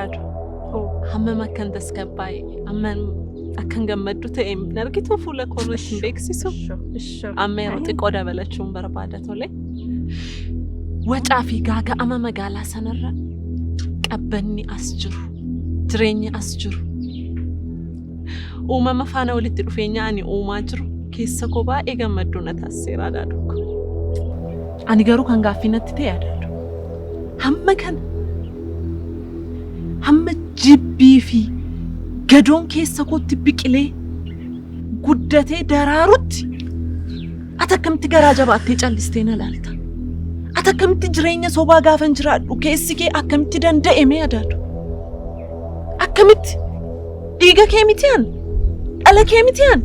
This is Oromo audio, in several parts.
Adaadu. Hammam akkan tasgabbaa'e, hammam akkan gammaddu ta'e hin argitu fuula koo irratti hin beeksisu. Amma yeroo xiqqoo dabalachuun barbaada tole. Wacaa fi gaaga'ama magaalaa sanarra qabbanni as jiru, jireenyi as jiru. Uumama faana walitti dhufeenya ani uumaa jiru keessa koo baay'ee gammadduu na taasiseera Adaaduu koo. Ani garuu kan gaaffii natti ta'e Adaaduu. Hamma kana hamma jibbii fi gadoon keessa kootti biqilee guddatee daraarutti ati akkamitti garaa jabaattee callistee na laalta? Ati akkamitti jireenya sobaa gaafan jiraadhu keessi kee akkamitti danda'e mee Adaadu? Akkamitti? Dhiiga kee miti an? Dhala kee miti an?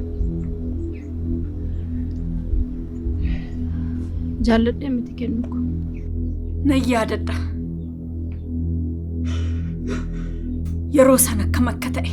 Jaalladhee miti kennu ko. Nan yaadadha. Yeroo sana akkam akka ta'e.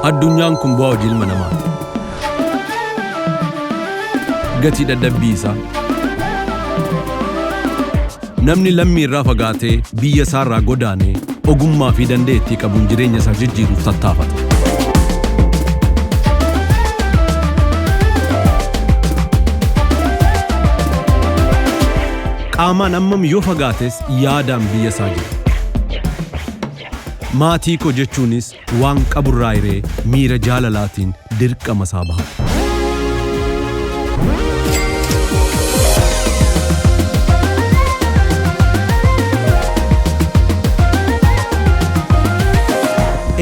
Addunyaan kun bu'aa hojii ilma namaati. Gatii dadhabbii isaa. Namni lammii irraa fagaatee biyya isaa irraa godaanee ogummaa fi dandeettii qabuun jireenya isaa jijjiiruuf tattaafata. Qaamaan hammam yoo fagaates yaadaan biyya isaa jira. Maatii koo jechuunis waan qaburraa hiree miira jaalalaatiin dirqama isaa bahata.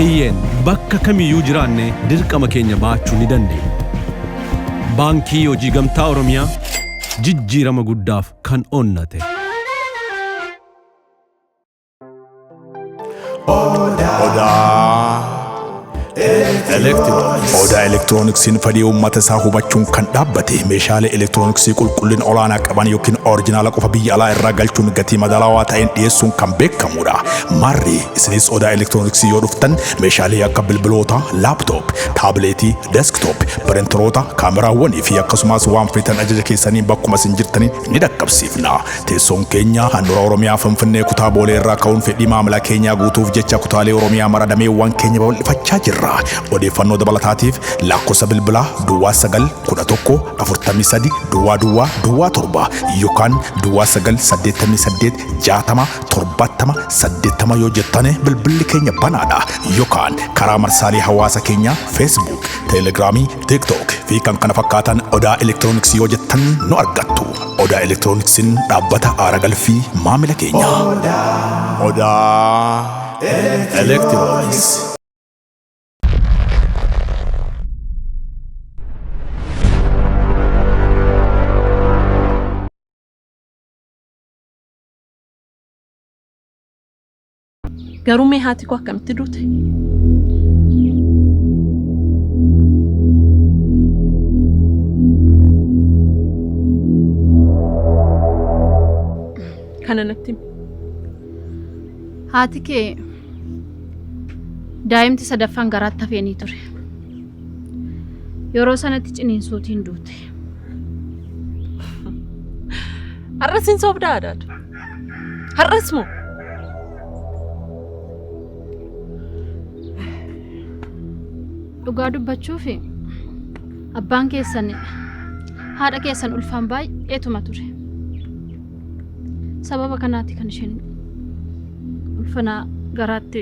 Eeyyeen bakka kamiyyuu jiraanne dirqama keenya bahachuu ni dandeenya. Baankii Hojii Gamtaa Oromiyaa jijjiirama guddaaf kan onnate. Odaa Odaa Elektirooniksiin fedhii uummata isaa hubachuun kan dhaabbate meeshaalee elektirooniksii qulqullina olaanaa qaban yookiin orijinaala qofa biyya alaa irraa galchuun gatii madaalawaa ta'een dhiyeessuun kan beekamudha. Maarri isinis Odaa Elektirooniksii yoo dhuftan meeshaalee akka bilbiloota, laaptoop, taabileetii, desktop, piriintaroota, kaameraawwanii fi akkasumas waan feetan ajaja keessaniin bakkuma isin jirtaniin ni dhaqqabsiifna. Teessoon keenya handhuura Oromiyaa Finfinnee kutaa Boolee irraa ka'uun fedhii maamila keenyaa guutuuf jecha kutaalee Oromiyaa mara dameewwan keenya babal'ifachaa jirra. Odeeffannoo dabalataatiif lakkoofsa bilbilaa duwwaa 9 11 43 duwwaa duwwaa duwwaa 7 yookaan duwwaa 9 88 60 70 80 yoo jettane bilbilli keenya banaadha. Yookaan karaa marsaalee hawaasa keenyaa Facebook, Teelegiraamii, TikTok fi kan kana fakkaatan Odaa Elektirooniksii yoo jettan nu argattu. Odaa Elektirooniksiin dhaabbata aara galfii maamila keenya. Odaa Elektirooniks. Garuu mee haati koo akkamitti duute? Kana natti himi. Haati kee daa'imti sadaffaan garaatti hafeenii ture. Yeroo sanatti ciniinsuutiin duute. Har'as hin sobdaa Adaadu? Har'as moo? Dhugaa dubbachuuf abbaan keessan haadha keessan ulfaan baay'eetuma ture. Sababa kanaati kan isheen ulfana garaatti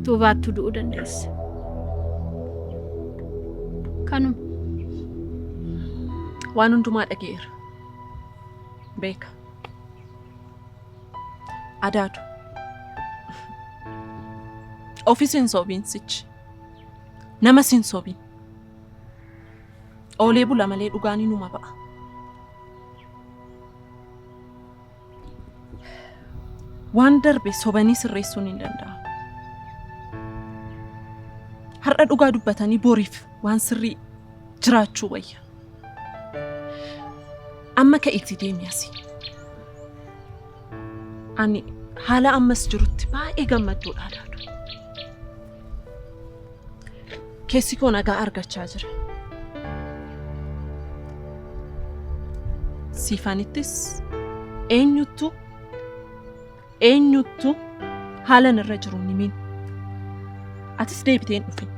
tuubaattu du'uu dandeesse. Kanuma. Waan hundumaa dhaga'eera. Beeka. Adaadu. Ofis hin sobiin sichi. Namas hin sobiin. Oolee bula malee dhugaan inuma ba'a. Waan darbe sobanii sirreessuun hin danda'amu. Har'a dhugaa dubbatanii boriif waan sirrii jiraachuu wayya. Amma ka'iitii deemi asii. Ani haala ammas jirutti baay'ee gammadduudha Adaadu. Keessi koo nagaa argachaa jira. Siifanittis eenyuttu eenyuttu haalan irra jiru hin himin. Atis deebitee hin dhufin.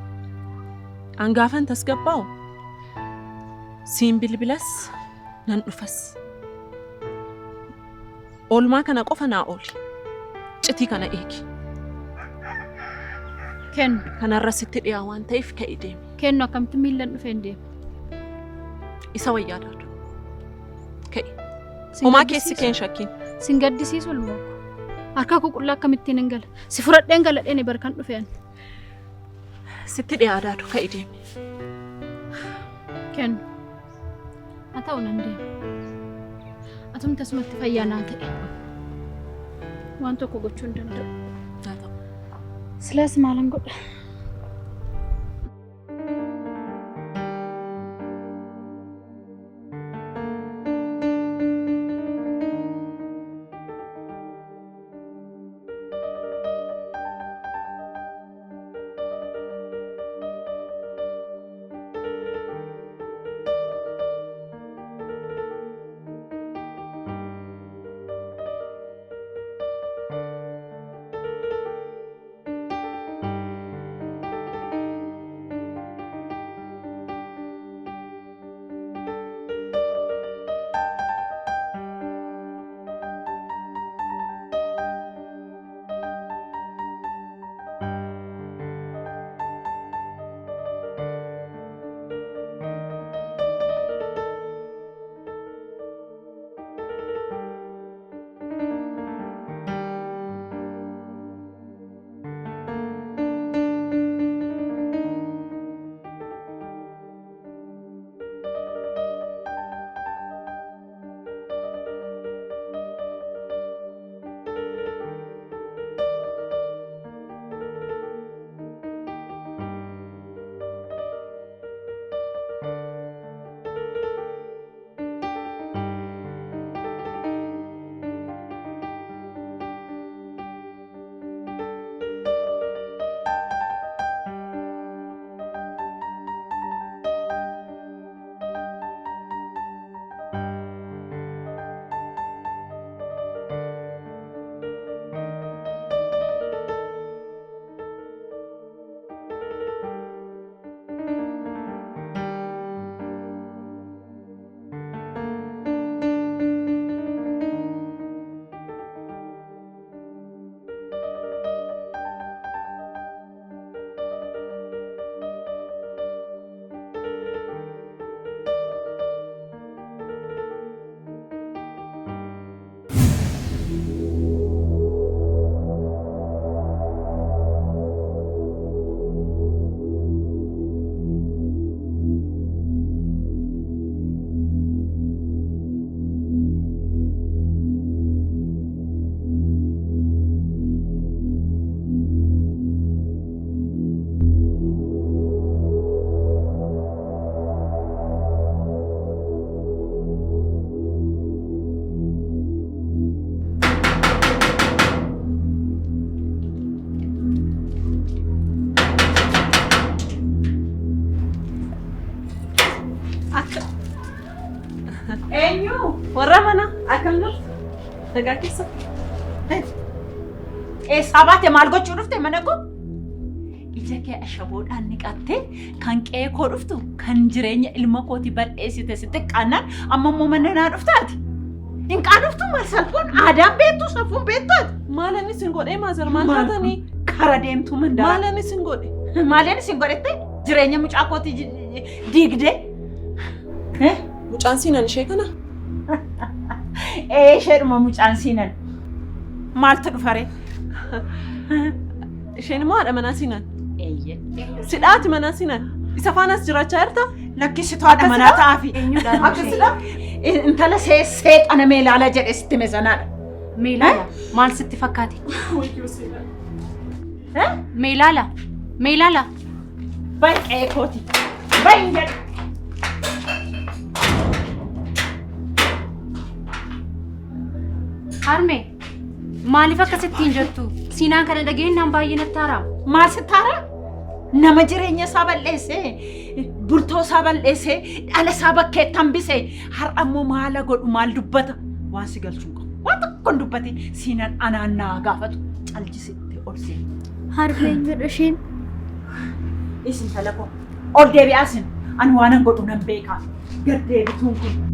An gaafan tasgabbaa'u siin bilbilas nan dhufas. Oolmaa kana qofa naa ooli. Citii kana eegi. Kennu. Kanarra sitti dhiyaa waan ta'eef ka'ii deemi. Kennu akkamitti miillan dhufeen deema? Isa wayyaa daadu. Ka'i. Sin Homaa keessi gaddisiisu? kee hin shakkin. Sin gaddisiisu ilmoo koo. Harka koo qullaa akkamittiin hin gala? Si fudhadheen galadheen bar kan dhufe ani. Sitti dhiyaa daadu ka'i deemi. Kennu. Haa ta'u nan deema. Atumti asumatti fayyaa naa ta'e. Waan tokko gochuu hin danda'u. Haa ta'u. Silaas maalan godha? Eenyu? Warra mana akkam jirtu? Nagaa keessa? Eessaa baate maal gochuu dhufte mana koo? Ija kee ashaboodhaan niqattee kan qe'ee koo dhuftu kan jireenya ilma kooti bal'eessite si xiqqaannaan amma immoo mana naa dhuftaati. Hin qaanoftu maal salphoon aadaan beektu safuun beektu ati. Maal inni isin godhee mother maal taatanii? Kara deemtuu mandaara. Maal inni isin godhe? Maal inni isin godhette jireenya mucaa kooti diigdee. Mucaan siinan ishee kana? Ee isheedhuma mucaan siinan. Maaltu dhufaree? Isheen immoo haadha manaa siinan. Eeyyee. Sidhaati manaa siinan. Isa faanas jiraachaa jirta? Lakkisitu haadha manaa ta'aafi. Akkasidha? Intala seexana meelaala jedhe sitti hime sanaadha. Meelaala maal sitti fakkaate? Meelaala meelaala. Baay'ee kooti. Bayin jedhe. Harmee maaliif akkasitti hin jettu? Siinaan kana dhageenyaan baay'ee natti haaraama. Maal sitti haaraa? Nama jireenya isaa balleessee, bultoo isaa balleessee, dhala isaa bakkeetti hambisee, har'a immoo maala godhu maal dubbata? Waan si galchuu hin qabu. Waan tokko hin dubbatin siinaan anaan naa gaafatu caljisitti ol seeni. Harmee eenyudha isheen? Isin tala koo ol deebi'aa isin ani waanan godhu nan beekaa. Gad deebituun kun.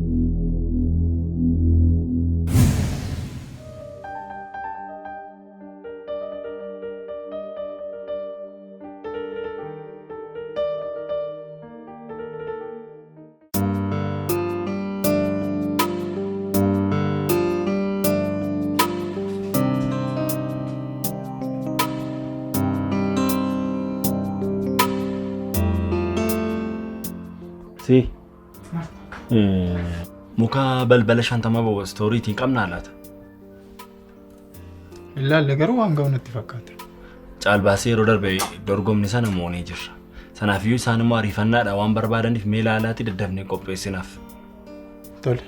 Si. Muka balbala 50 bahu istooriitiin qabnaa laata? Ilaalle garuu waan ga'u natti fakkaata. Caalbaasii yeroo darbe dorgomni sana moonee jirra. Sanaafiyyuu isaan immoo ariifannaadha waan barbaadaniif mee ilaalaatti daddafnee qopheessinaaf. Tole.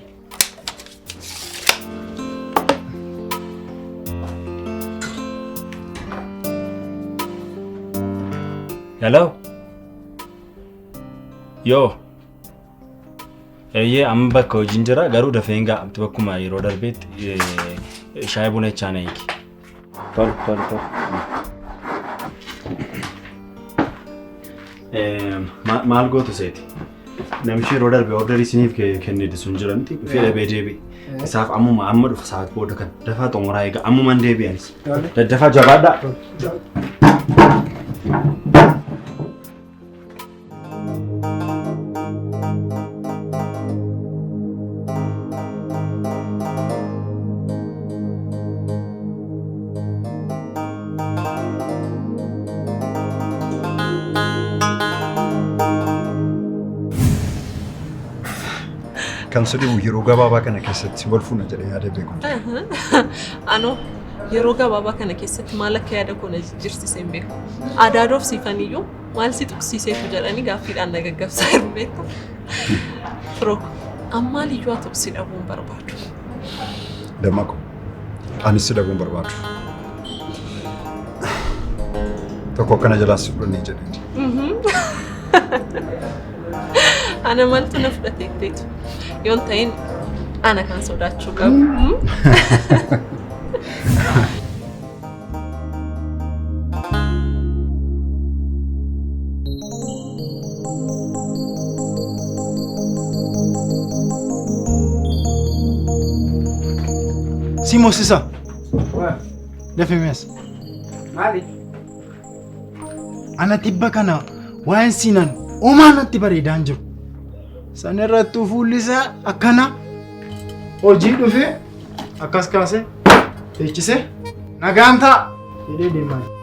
Hello? Yoo. Eeyyee amma bakka hojiin jira garuu dafee hin ga'a bakkuma yeroo darbeetti shaayii buna jechaa na eegi. Tole tole tole. Maal gootu seeti? Namichi yeroo darbe orderii isiniif kennite sun jira miti dhufee dhabee deebi'e. Isaaf ammuma amma dhufa sa'aat booda kan dafaa xumuraa eega ammuman deebi'anis. Daddafaa jabaadhaa. Kan si dhibu yeroo gabaabaa kana keessatti wal fuuna jedhee yaadee beeku. Anoo yeroo gabaabaa kana keessatti maal akka yaada koo na jijjiirsise hin beeku. Adaadoof siifaniyyuu maal si tuqsiiseetu jedhanii gaaffiidhaan na gaggabsaa jiru beektu. Firoo ammaa liyyuu haa ta'u si dhabuu hin barbaadu. Dammaqo anis si dhabuu hin barbaadu. Tokko akkana jalaas si fudhannee jedhee. Ana maaltu na fudhateetteetu yoon ta'in ana kan sodaachuu qabu. Si moosisa. Dafii mees. Maali? Ana tibba kana waa'een siinan homaa natti bareedaa hin jiru. San irrattuu fuulli isaa akkana hojii dhufee akkas kaasee teechisee nagaan ta'a jedhee deemaa jira.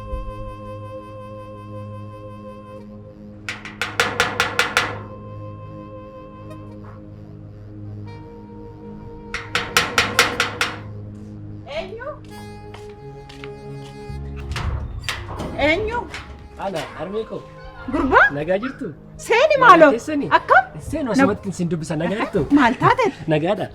Eenyu? Eenyu? Ana harmee koo. Gurbaa? Nagaa jirtu? Seeni maaloo? Keessani? Akkam? Seenu asumatti sin dubbisa nagaa jirtu? Maal taate? Nagaadha.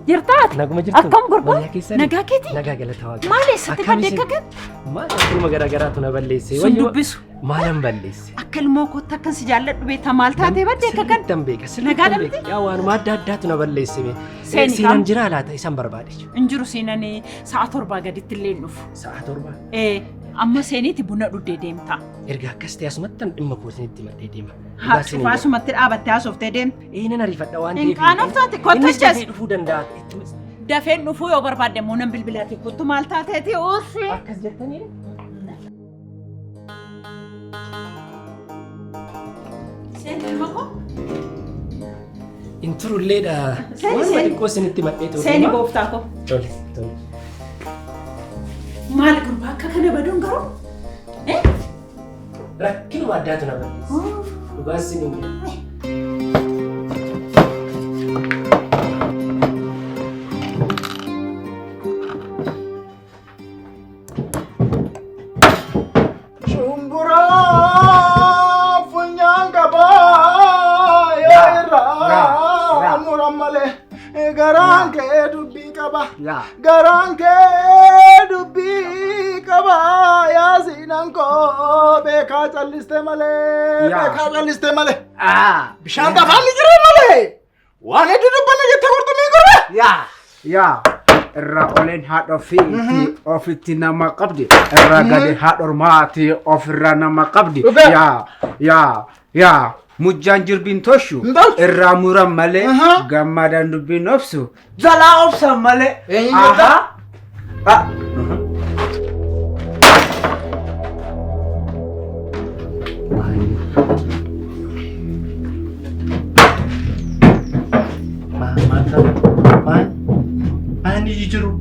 Jirtaa? Naguma jirtu. Akkam gurbaa? Wayyaa keessanii? Nagaa keetii? Nagaa galata Waaqaa. Maal eessatti Akkam badde isin? akka kan? Maal akkuma garaa garaatu na balleesse. Sun Wayyoo. dubbisu. Maalan balleesse? Akka ilmoo kootti akkan si jaalladhu beektaa maal taatee badde akka kan? Sirriittan beeka. Nagaa Sirriittan dhabde? beeka. Yaa waanuma adda addaatu na balleesse mee. Seeni Siinan kam? jiraa laata isan barbaade. Hin jiru siinanii sa'a torbaa gaditti illee hin dhufu. Sa'a torbaa? Ee, amma seeniiti buna dhuddee deemta. Erga akkas ta'e asumattan dhimma koo isinitti himadhee deema. Haa, Dhugaa isiniin cufaa jedha. asumatti dhaabattee haasoftee deemta. Ee nan ariifadha waan Hin ta'eef. qaanoftaati, kottu Innis achi as. dafee dhufuu danda'a. Dafeen dhufuu yoo barbaadde immoo nan bilbilaati kottu maal taateeti uussi. Akkas jettanii? Seeni ilma koo. Hin turulleedha. Seeni, Waanuma seeni. xiqqoo isinitti himadhee ture. Seeni gooftaa koo. Tole, tole. Maal gurbaa akka kana baduun garuu? Rakkinuma addaatu na balleesse. Dhugaa isiniin jedha. Shumburaa funyaan qabaa yoo irraa muran malee garaan kee dubbii qaba. Garaan kee dubbii qaba yaa siinaan koo beekaa calliste malee beekaa calliste malee. Bishaan tafaan ni jira malee waan hedduu dubbanna jettee qurxummii gurra. Yaa yaa irra oleen haadha ofiitti ofitti nama qabdi irra gadi haadha ormaatti ofirra nama qabdi yaa yaa yaa mujjaan jirbiin toshu irraa muran malee gammadaan dubbiin obsu jalaa obsan malee. Eenyu Ahaa. Ah. Maal ta'u? Maal? Maal iji jiru?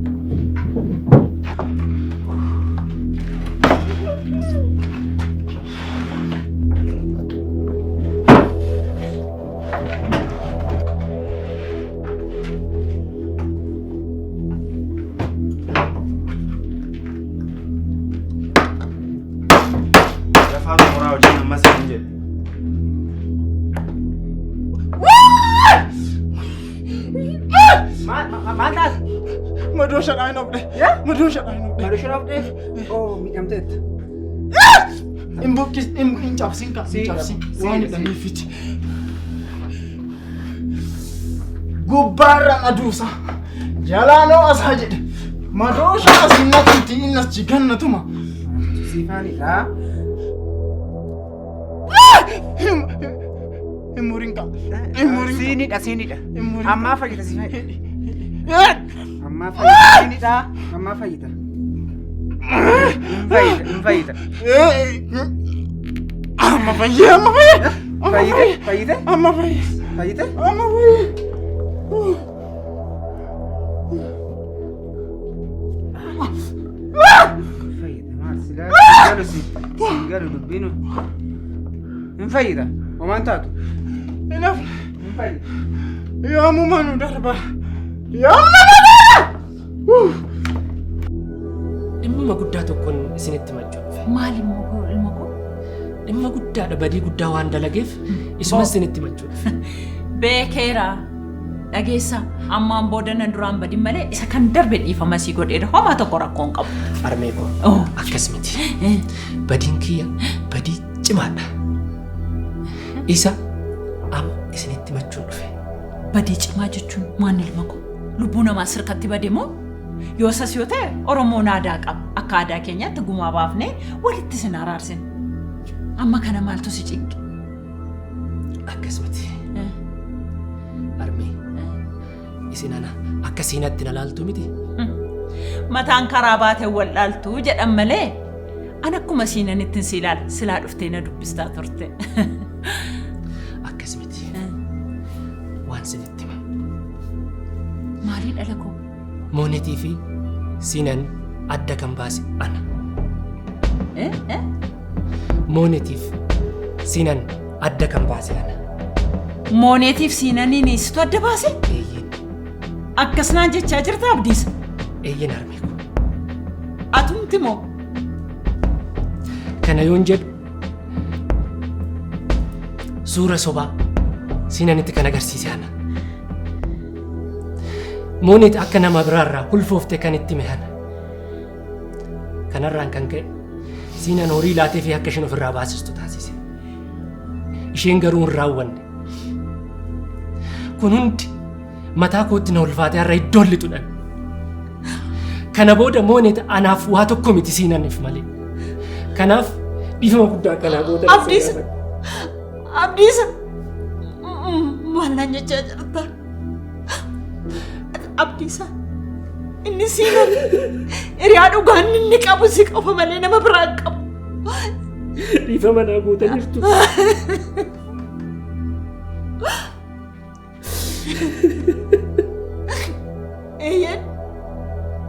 Dafaa xumuraa hojii ammas hin jedhe. Maal taate? Madooshaadhaan hin obde. Madooshaadhaan hin obde. Madooshaadhaan obde? Oo miidhamteetta. Hin buqqis hin cabsin ka hin cabsin waan hidhaniifiti. Gubbaarraan aduusa jalaanoo asaa jedhe madooshaa asiin naqamti inni achi gannatuma. Siifaanidha. Hin murin ka. Hin murin. Siinidha siinidha. Ammaa fayyita siifaanidha. Ammaa fayyita siinidha. Ammaa fayyita. Hin fayyita hin fayyita. Amma fayyee amma fayyee. Fayyite fayyite. Amma fayyee. Fayyite. Amma fayyee. Fayyita maal silaa siin galu siin galu dubbiin hin fayyita homaan taatu. Hin hafne. Hin fayyita. Yoomuma nu darba. Yoomuma nu darba. Dhimmuma guddaa tokkoon isinitti himachuu dhufe. Maal immoo ilma koo? Dhimma guddaadha badii guddaa waan dalageef isuma isinitti himachuu dhufe. Beekeera. Dhageessa ammaan booda nan duraan badin malee isa kan darbe dhiifama sii godheera homaa tokko rakkoo hin qabu. Harmee koo akkas miti. Badiin kiyya badii cimaadha. Isa amma isinitti himachuun dhufe. Badii cimaa jechuun maal ilma koo? Lubbuu namaa sirkatti bade moo? Yoo isas yoo ta'e Oromoon aadaa qaba. Akka aadaa keenyaatti gumaa baafnee walitti isin araarsina. Amma kana maaltu si cinqe? Akkas miti. Harmee isin ana akka siinatti na laaltu miti. Mataan karaa baatee wal dhaaltu jedhan malee an akkuma siinanittin si ilaala silaa dhuftee na dubbistaa turte. Akkas miti. Waan sinitti hima. Maalii dhala koo? Moonetii fi siinan adda kan baase ana. Eh? Eh? Moonetiif siinan adda kan baase ana. Mooneetiif siinaniin situ adda baase? Eeyyeen. Akkas naan jechaa jirta Abdiisa? Eeyyeen harmee koo. Atumti moo? Kana yoon jedhu suura sobaa siinanitti kan agarsiise ana. Mooneet akka nama biraarraa ulfoofte kan itti hime ana. Kanarraan kan ka'e Siinaan horii laatee fi akka isheen ofirraa baasistu taasise. Isheen garuu hin raawwanne. Kun hundi mataa kootti na ulfaatee har'a iddoon lixu dhabe. Kana booda Mooneet anaaf waa tokko miti Siinaniif malee. Kanaaf dhiifama guddaa akkanaa gootan. Abdiisa! Abdiisa! Maal naan jechaa jirta? Abdiisa! Inni Siinan hiriyaa dhugaan inni qabu si qofa malee nama biraa hin qabu. Dhiifama naa gootaniirtu. Eeyyeen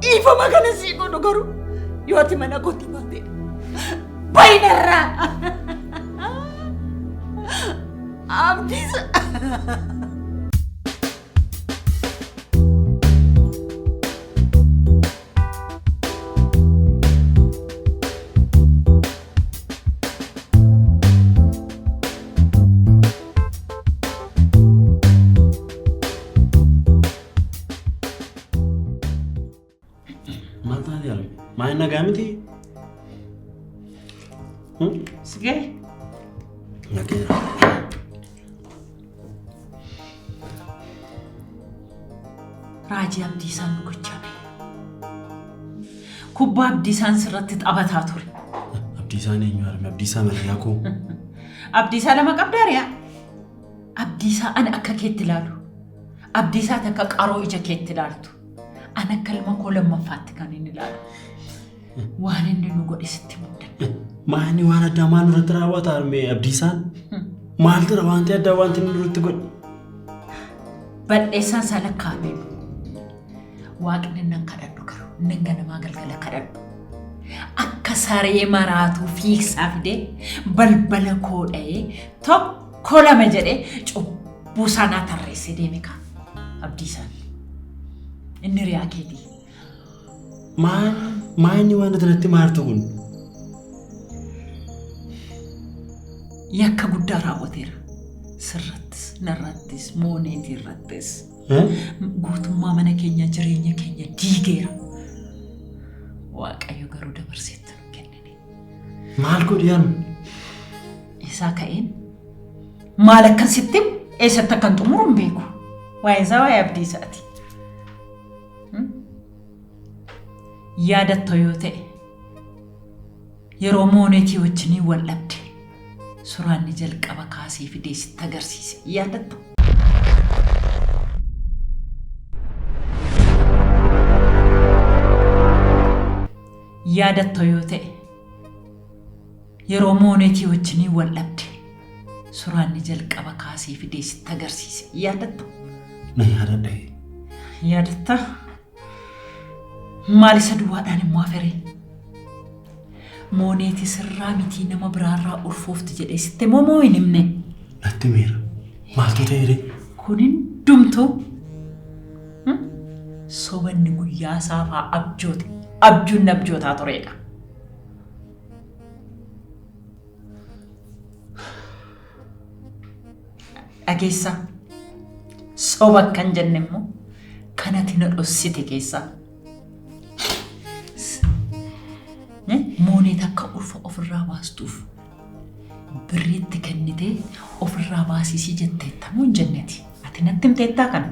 dhiifama kana sii godhu garuu yoo ati mana kootii baate baay'inarraa. Abdiisa. Maal taate harme? Maal nagaa miti? Sigee? Nageera. Raajii Abdiisaan nu gochaa ba'e. Kubbaa Abdiisaan sirratti taphataa ture. Abdiisaan eenyu harme? Abdiisaa Mariyaa koo. Abdiisaa lama qabdaa riyaa? Abdiisaa ani akka keetti ilaalu. Abdiisaa ati akka qaroo ija keetti ilaaltu. Ani akka ilma koo lammaffaatti kan inni ilaalu. Waan inni nu godhe sitti himuu hin danda'u. Maani waan addaa maal nurratti raawwata harme Abdiisaan? Maal tura wanti addaa wanti inni nurratti godhe? Bal'eessaan isaa lakkaa'amee Waaqni nan kadhadhu garuu nan ganamaa galgala kadhadhu. Akka saree maraatuu fiigsaa fidee balbala koo dha'ee tokko lama jedhee cubbuu isaa naa tarreessee deeme kaa Abdiisaan. Inni riyaa keetii. Maal maa inni waan ati natti maartu kun? Yakka guddaa raawwateera. Sirrattis, narrattis, mooneetii irrattis. Guutummaa mana keenya jireenya keenya diigeera. Waaqayyo garuu dabarsee itti nu kennine. Maal godhi harme? Isaa ka'een maal akkan sitti himu eessatti akkan xumuru hin beeku. Waa'ee isaa waa'ee abdii isaati. Yaadatta yoo ta'e yeroo mooneetii wajjiniin wal dhabde suraan ni jalqaba kaasee fidee sitti agarsiise yaadatta? Yaadatta yoo ta'e yeroo mooneetii wajjiniin wal dhabde suraan ni jalqaba kaasee fidee sitti agarsiise yaadatta? Na yaadadha. Yaadatta? Maal isa duwwaadhaan immoo hafere? Mooneeti sirraa mitii nama biraarraa ulfoofti jedhee sitti himoo moo hin himne? Natti himeera. Maaltu ta'e ree? Kun hundumtuu sobanni guyyaa saafaa abjoote abjuun abjootaa turedha. Dhageessaa? Soba kan jenne immoo kan ati na dhossite keessaa. Moonee takka ulfa ofirraa baastuuf birriitti kennitee ofirraa baasisii jetteetta moo hin jenneti? Ati natti himteettaa kana?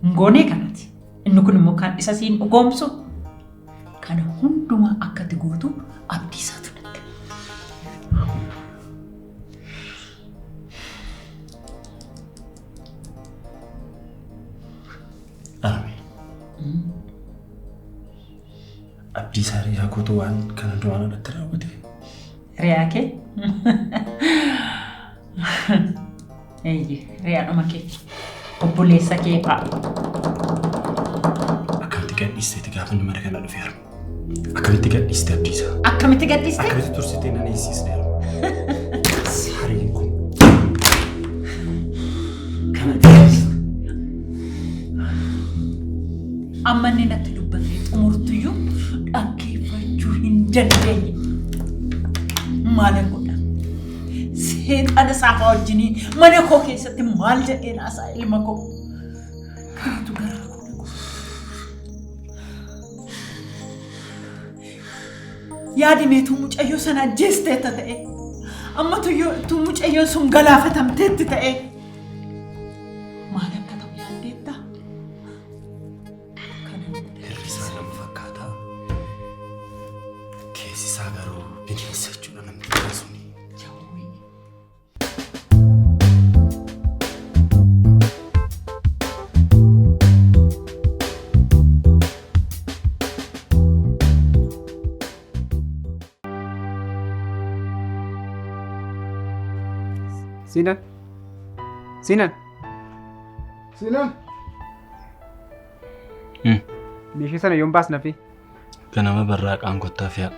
Hin goonee kanati. Inni kun immoo kan isa siin dhugoomsu kana hundumaa akka ati gootu abdii isaatu natti hime. Arme. Abdiisaa riyaa kootu waan kana hundumaa irratti raawwate. Riyaa kee? Eeyyee, riyaadhuma kee. Obboleessa kee fa'a. Akkamitti gadhiisteeti gaafa inni mana kana dhufe harma? Akkamitti gadhiiste Abdiisaa? Akkamitti gadhiiste? Akkamitti tursitee nan eessisne harma? Sareen kun. Amma inni natti dubbatee xumurtuyyuu dhaggeeffachuu hin dandeenye. Maalan godha? Seexana saafaa wajjiniin mana koo keessatti maal jedhee naasaa ilma koo? Kanatu garaa koo na guba. Yaadi meetuu mucayyoo sana ajjeesteetta ta'e. Amma tuyyoo mucayyoon sun galaafatamteetti ta'e. Maal akka ta'u yaaddeetta? Hirrisaa nama fakkaata. Keessi isaa garuu bineensa jechuudha namni suni. Sinan. Sinan. Sinan. Meeshii sana yoom baasna fi? Ganama barraaqaan kottaa fe'a.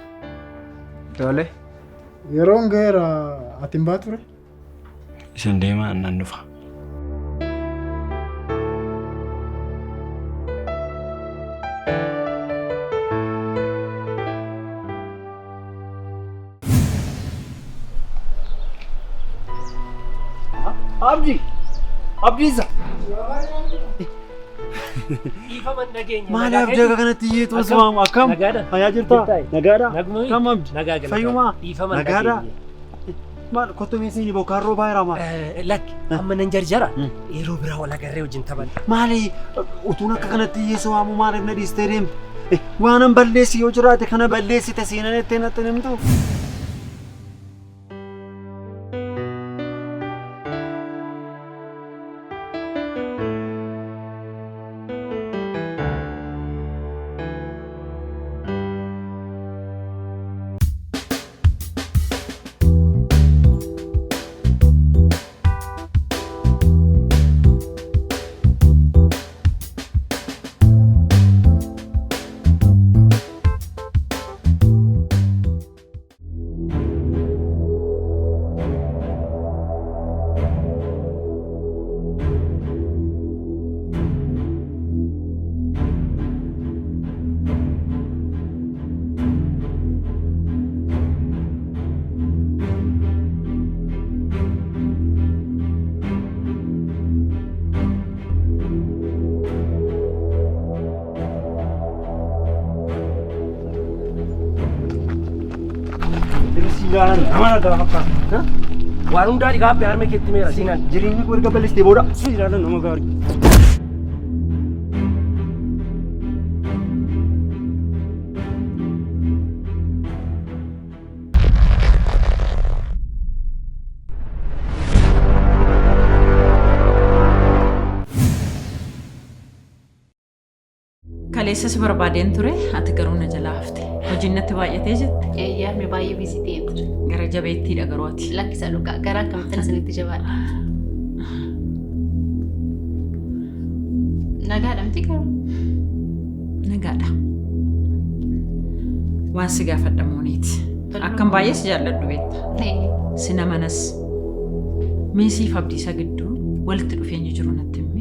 Tole. Yeroon ga'eera ati hin baatu ture? Isin deemaa nan dhufa. Abdi! Abdiisa! Maal abdii akka kanatti iyyeetu as waamu akkam? Fayyaa jirtaa? Nagaadha? Kam abdi? Fayyumaa? Nagaadha? Maal kottu meeshaan bokkaan roobaa jira maal? Lakki amma nan jarjara yeroo biraa wal agarree wajjin taphanna. Maali utuun akka kanatti iyyeessa waamu maaliif na dhiistee deemte? Waanan balleessi yoo jiraate kana balleessite seenan ettee natti himtu. Waan hundaa dhiqaabbee harma keetti meera Sinan. Jireenya koo erga balleessitee booda si ilaalan nama gaarii. Kaleessa si barbaadeen ture ati garuu na jalaa hafte. Hojiin natti baay'atee jette. Eeyyaa mi baay'ee biizii ta'een ture. Gara jabeettiidha garuu ati. Lakkisa dhugaa gara akkamittan isinitti jabaadha. Nagaadha miti garuu. Nagaadha. Waan si gaafadha mooniiti. Akkam baay'ee si jaalladhu beekta. Si namanas. Meesiif Abdiisa gidduu walitti dhufeenyi jiru natti himi.